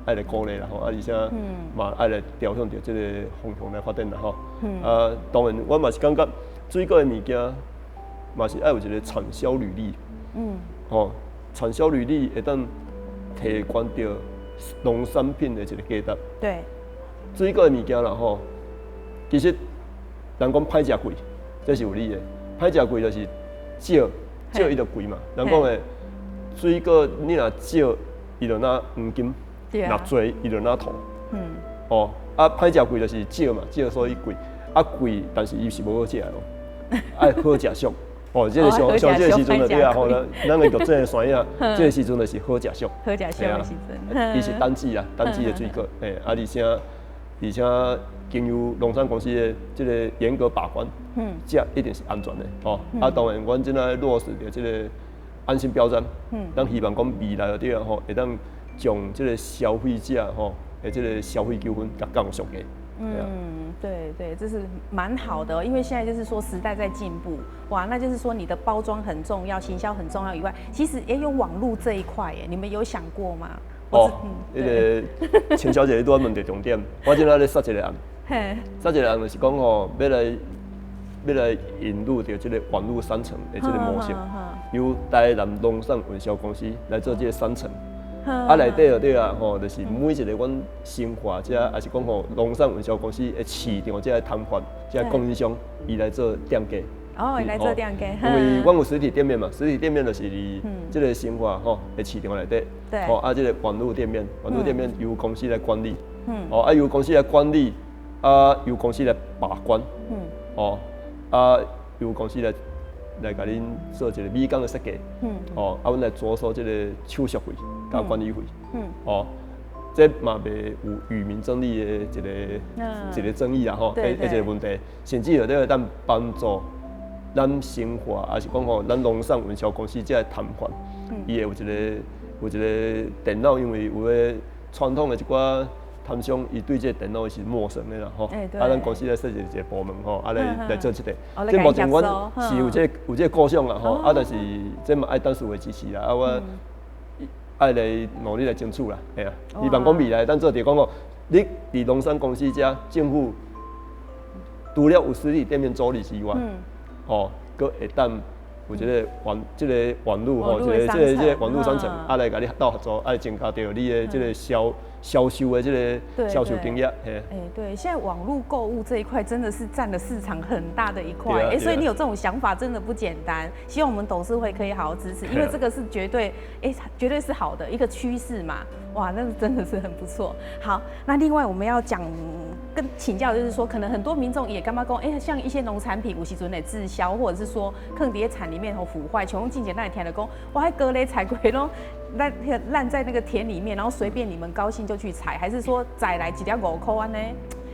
S2: 愛來鼓勵啦吼，啊，而且嘛愛來朝向著這个方向來發展啦吼。啊，當然我嘛是感覺水果的物件嘛是愛有一个產銷履歷。吼，產銷履歷會當提懸著農產品的一个價值。水果的物件啦吼，其實人講歹食貴，這是有理的。歹食貴就是少，少伊就貴嘛。人講的水果你若少，伊就若黃金；若濟，伊就若土。哦，啊，歹食貴就是少嘛，少所以貴。啊貴，但是伊是無好食的哦，愛好食俗。哦，這个上上這个時陣就對啊，吼，咱的玉井的山仔，這个時陣就是好食俗。
S1: 好食俗的時陣。
S2: 伊是單季啊，單季的水果，嘿，啊，而且經由農產公司的這个嚴格把關，這一定是安全的，吼。啊，當然，阮這擺落實著這个安心標章，咱希望講未來就對啊，吼，會當將這个消費者吼的這个消費糾紛共降上低。
S1: 嗯，對對，這是蠻好的，因為現在就是說時代在進步，哇，那就是說你的包裝很重要，行銷很重要以外，其實也有網路這一塊，耶，你們有想過嗎？
S2: 哦，那个陳小姐，你拄仔問著重點，我這擺咧設一个案，設一个案就是講吼，欲來引入著這个網路商城的這个模式，由台南農產運銷公司來做這个商城。啊，內底就對啊，吼，就是每一个阮新華遮，抑是講吼，農產運銷公司的市場遮的攤販，遮供應商，伊來做店家。
S1: 哦，伊來做店家。
S2: 因為阮有實體店面嘛，實體店面就是佇這个新華吼的市場內底。吼，啊，這个網路店面，網路店面由公司來管理。哦，啊，由公司來管理，啊，由公司來把關。哦，啊，由公司來共恁做一个美工的設計。哦，啊，阮來着收這个手續費佮管理費。哦，這嘛袂有與民爭利的一個爭議啊吼，一個問題，甚至就會當幫助咱新華，抑是講吼，咱農產運銷公司這个攤販，伊會有一個電腦，因為有的傳統的一寡攤商，伊對這个電腦是陌生的啦吼。啊，咱公司來設計一個部門吼，啊來做這个。這目前阮是有這个構想啦吼，啊，但是這嘛愛董事會支持啦，啊我愛來努力來爭取啦，嘿啊。希望講未來當做著講吼，你佇農產公司遮政府除了有實體店面租賃之外，吼，閣會當有這个網路吼，這個網路商城，啊來共你鬥合作，啊來增加著你的這个銷售的這个銷售經驗。
S1: 哎，對，現在網路購物這一塊真的是佔了市場很大的一塊，哎，所以你有這種想法真的不簡單。希望我們董事會可以好好支持，因為這個是絕對，哎，絕對是好的一個趨勢嘛。哇，那真的是很不錯。好，那另外我們要講跟請教，就是說，可能很多民眾也感覺講，哎，像一些農產品有時陣會滯銷，或者是說囥佇咧田裡面予腐壞，像之前咱會聽著講，哇，彼高麗菜規攏爛爛在那個田裡面，然後隨便你們高興就去採，還是說摘來一粒五箍按呢？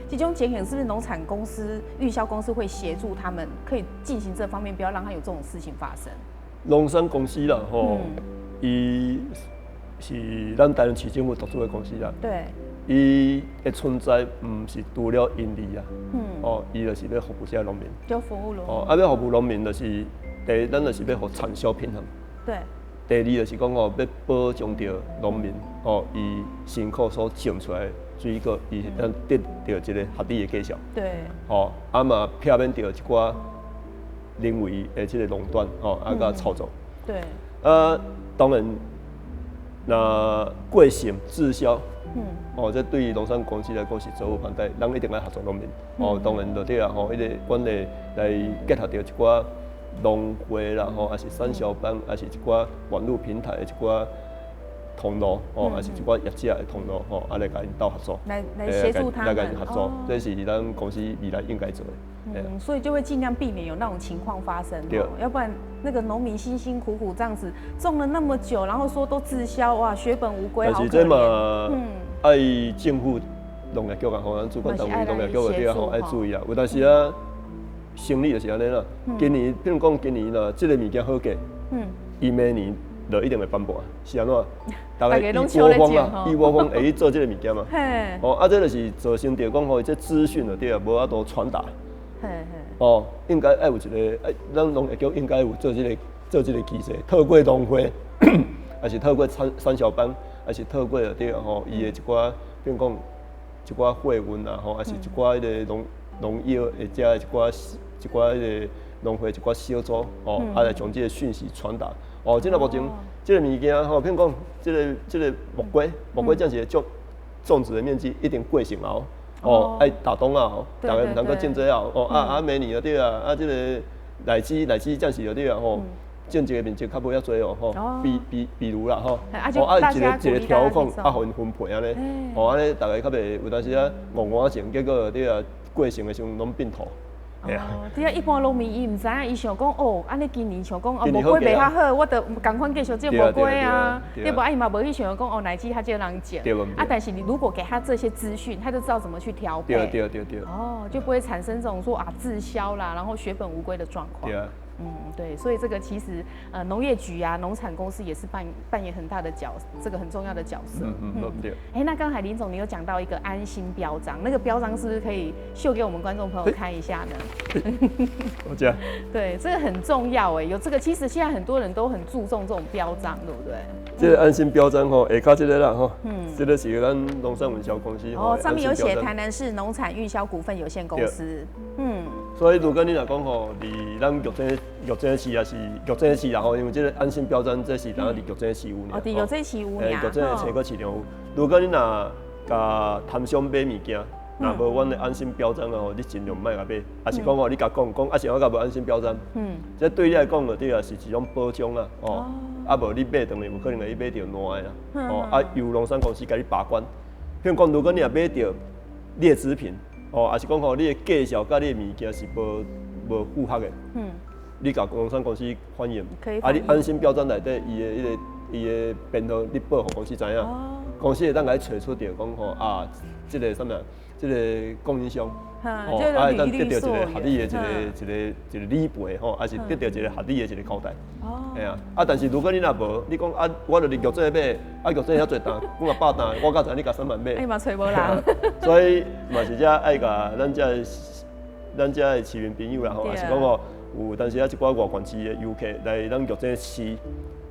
S1: 這種情形是不是農產公司、運銷公司會協助他們，可以進行這方面，不要讓他有這種事情發生？
S2: 農產公司啦，吼，伊是咱台南市政府獨資的公司啦。伊的存在毋是除了盈利啊，哦，伊就是欲服務這個農民。
S1: 就服務農民。
S2: 哦，啊，欲服務農民就是第一，咱就是欲予產銷平衡。第二就是講吼，欲保障著農民吼，伊辛苦所種出來的水果，伊會當得著一个合理的價數。吼，啊嘛避免著一寡人為的這个壟斷，吼，啊佮操作。啊，當然，若過剩滯銷，哦，這對農產公司來講是責無旁貸，咱一定愛合作農民。哦，當然就對啊，吼，彼个阮會來結合著一寡農會啦，吼，抑是產銷班，抑是一寡網路平台的一寡通路，哦，抑是一寡業者的通路，吼，啊來共𪜶鬥合作，
S1: 來協助他們，
S2: 來共𪜶合作，這是咱公司未來應該做的。
S1: 嗯，所以就會盡量避免有那種情況發生，要不然那個農民辛辛苦苦這樣子種了那麼久，然後說都滯銷，哇，血本無歸，
S2: 但是這嘛，愛政府農業局啊，吼，咱主管單位農業局的對啊，吼，愛注意啊。有當時啊，生理就是按呢啦。今年，比如講今年若這个物件好價，伊明年就一定會翻倍，是按怎？逐家一窩蜂啊，一窩蜂會去做這个物件嘛。哦，啊，這就是造成著講吼，這資訊就對啊，無法度傳達。哦，應該愛有一个，愛咱農業局應該有做這个機制，透過農會，抑是透過產銷班，抑是透過就對啊吼，伊的一寡，比如講一寡會員啊吼，抑是一寡彼个農藥或者一寡彼个農會一寡小組吼，啊來將這个訊息傳達。哦，這個目前這个物件吼，比如講這个木瓜，木瓜這樣子種植的面積一定過剩哦。哦，愛打冬啊，逐家毋通閣種這啊，哦啊啊，明年就對啊，啊這个荔枝暫時就對啊吼，種植的面積較無遐濟哦吼，比如啦吼，哦啊一个一个調控啊，予𪜶分配按呢，哦按呢逐家較袂有當時啊戇戇種，結果對啊過剩的時陣攏變土。
S1: 哦，對啊，一般農民伊毋知影，伊想講哦，按呢今年想講哦，木瓜賣較好，我就仝款繼續種木瓜啊，對無？啊，伊嘛無去想講哦，荔枝較少人種，啊，但是你如果給他這些資訊，他就知道怎麼去調配，哦，就不會產生這種說啊滯銷啦，然後血本無歸的狀況。嗯，對，所以這個其實農業局啊，農產公司也是扮演很大的角，這個很重要的角色。哎，那剛才林總你有講到一個安心標章，那個標章是不是可以秀給我們觀眾朋友看一下呢？
S2: 我講。
S1: 對，這個很重要哎，有這個，其實現在很多人都很注重這種標章，對不對？
S2: 這個安心標章吼，下跤這个啦吼，這个是咱農產運銷公司。
S1: 哦，上面有寫台南市農產運銷股份有限公司。嗯。
S2: 所以如果你若講吼，佇咱玉井市也是玉井市啦吼，因為這个安心標章這是當佇玉井市有爾。
S1: 哦，佇玉井市有爾。
S2: 玉井的青果市場有。如果你若共攤商買物件，若無阮的安心標章吼，你盡量莫共買。抑是講吼，你共講講，抑是我共無安心標章。這對你來講就對啊，是一種保障啦。哦。啊無你買轉去有可能會買著爛的啦。哦。啊，由農產公司共你把關。譬如講，如果你若買著劣質品，哦，抑是講吼，你的介紹佮你的物件是無符合的。你共農產公司反映，啊，你安心標章內底伊的彼个伊的編號，你報予公司知影，公司會當共你揣出著講吼啊，這个啥物，這个供應商，
S1: 哦，啊
S2: 會當得著一个合理的一個理賠吼，抑是得著一個合理的一個交代。哦。嘿啊，啊，但是如果你若無，你講啊，我就佇玉井買，啊，玉井遐濟擔，幾若百擔，我敢知你共啥物買？
S1: 哎嘛，揣無人。
S2: 所以嘛是遮愛共咱遮的市民朋友啦吼，抑是講吼，有當時啊，一寡外縣市的遊客來咱玉井市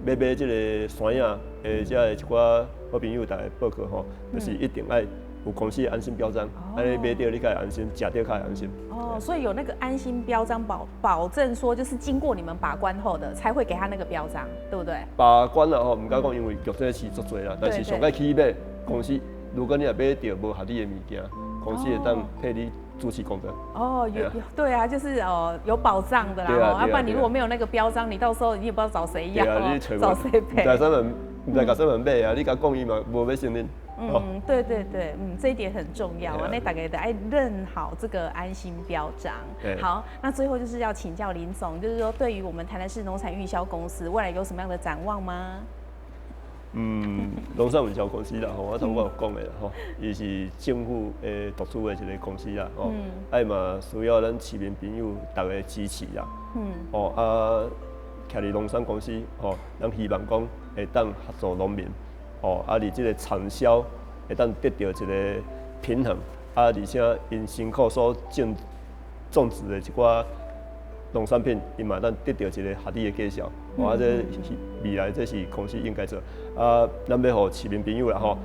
S2: 欲買這个山仔的遮的一寡好朋友，逐家報告吼，就是一定愛有公司的安心標章，按呢買著你較會安心，食著較會安心。
S1: 哦，所以有那個安心標章保證說，就是經過你們把關後的，才會給他那個標章，對不對？
S2: 把關啦吼，毋敢講，因為玉井市足濟啦，但是上蓋起碼公司，如果你若買著無合理的物件，公司會當替你主持公道。
S1: 哦，有對啊，就是哦有保障的啦，啊，不然你如果沒有那個標章，你到時候你也不知道找誰要，找誰賠。
S2: 毋知共啥人買啊？你共講伊嘛無欲承認。
S1: 嗯，對對對，嗯，這一點很重要啊。那大家都愛認好這個安心標章。好，那最後就是要請教林總，就是說對於我們台南市農產運銷公司未來有什麼樣的展望嗎？
S2: 嗯，農產運銷公司啦，吼，我頭拄有講的啦，吼，伊是政府的獨資的一个公司啦，吼，啊嘛需要咱市民朋友逐家支持啦，吼啊，徛佇農產公司，吼，咱希望講會當合作農民，吼，啊，佇這个產銷會當得著一个平衡，啊，而且𪜶辛苦所種植的一寡農產品，伊嘛當得著一个合理的價數，啊，這未來這是公司應該做。啊，咱欲予市民朋友啦吼，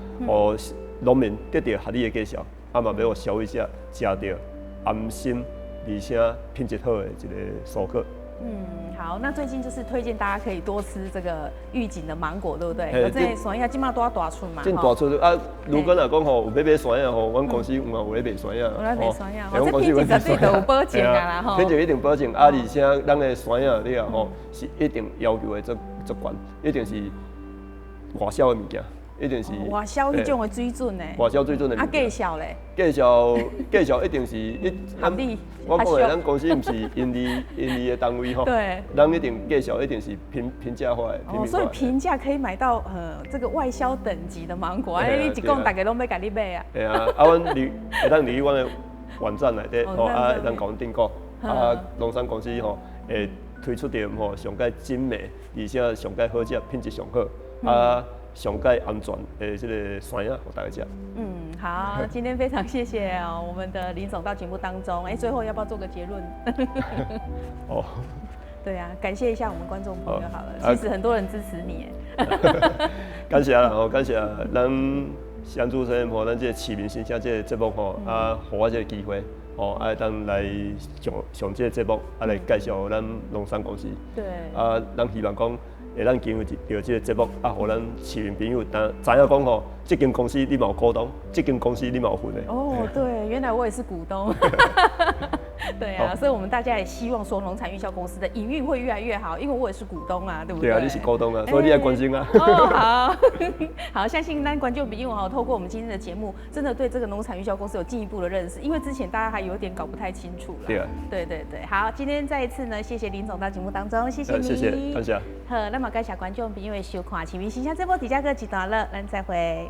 S2: 予農民得著合理的價數，啊嘛欲予消費者食著安心，而且品質好的一个蔬果。
S1: 嗯，好，那最近就是推薦大家可以多吃這個玉井的芒果，對不對？有這个山葉這馬拄大出嘛。
S2: 真大出啊！如果若講吼有欲買山葉吼，阮公司有嘛有咧賣山葉。
S1: 有咧賣山葉，這品質絕對有保證啊啦吼。
S2: 品質一定保證啊，而且咱的山葉你啊吼是一定要求的足足懸，一定是外銷的物件。一定是
S1: 外銷彼種的水準呢？
S2: 外銷水準的。
S1: 啊，價數咧？
S2: 價數價數一定是一。
S1: 合理。
S2: 我講的，咱公司毋是盈利盈利的單位吼。咱一定價數一定是平價化的。
S1: 哦，所以平價可以買到這個外銷等級的芒果，哎，你一講大家攏欲共你買啊。
S2: 對啊，啊，阮佇會當佇阮的網站內底吼，啊，會當共阮訂購，啊，農產公司吼會推出著吼上蓋精美，而且上蓋好食，品質上好，啊。上蓋安全的這个山葉，予大家食。
S1: 嗯，好，今天非常謝謝哦，我們的林總到節目當中，哎，最後要不要做個結論？
S2: 哦，
S1: 對啊，感謝一下我們觀眾朋友好了，其實很多人支持你。
S2: 感謝啦，吼，感謝咱雙主持人吼，咱這個市民心聲這個節目吼，啊，予我這個機會，吼，啊，當來上上這個節目，啊，來介紹咱農產公司。啊，咱希望講，會當經由著這個節目，啊，予咱市民朋友當知影講吼，這間公司你嘛有股東，這間公司你嘛有份的。
S1: 哦，對，原來我也是股東。對啊，所以我們大家也希望說，農產運銷公司的營運會越來越好，因為我也是股東啊，對不對？
S2: 對啊，你是股東啊，所以你愛關心啊。
S1: 哦，好，好，相信咱觀眾朋友哈，透過我們今天的節目，真的對這個農產運銷公司有進一步的認識，因為之前大家還有點搞不太清楚了。
S2: 對啊。
S1: 對對對，好，今天再一次呢，謝謝林總到節目當中，謝謝你。
S2: 謝謝，感謝。
S1: 好，那麼感謝觀眾朋友的收看，市民心聲節目佇遮閣一段落，咱再會。